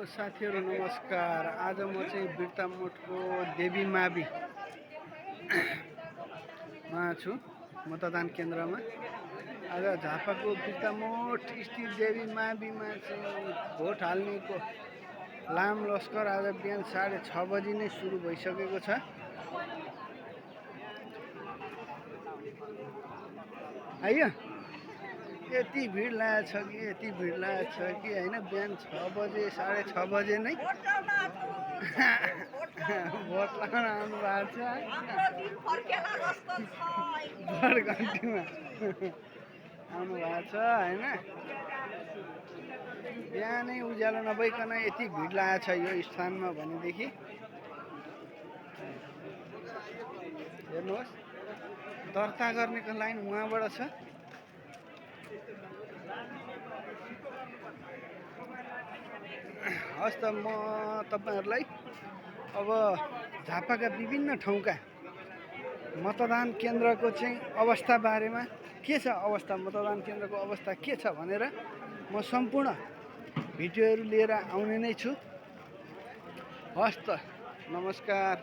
साथीहरु नमस्कार। आज म चाहिँ बिर्तामोडको देवी माविमा छु मतदान केन्द्रमा। आज झापाको बिर्तामोड स्थित देवी माविमा चाहिँ भोट हाल्नेको लाम लस्कर आज बिहान 6:30 बजी नै सुरु भइसकेको छ। आइयो यति भिड लागेको छ कि हैन, बिहान 6 बजे 6:30 बजे नै भोट लगाउन आउनु भएको छ। भोट घन्टीमा आउनु भएको छ हैन। बिहानै उज्यालो नभइकन यति भिड लागेको छ यो स्थानमा भनेदेखि हेर्नुहोस्, दर्ता गर्नेको लाइन उहाँबाट छ। हस् त म तपाईहरुलाई अब झापाका विभिन्न ठाउँका मतदान केन्द्रको चाहिँ अवस्था बारेमा के छ, मतदान केन्द्रको अवस्था के छ भनेर म सम्पूर्ण भिडियोहरू लिएर आउने नै छु। हस् त, नमस्कार।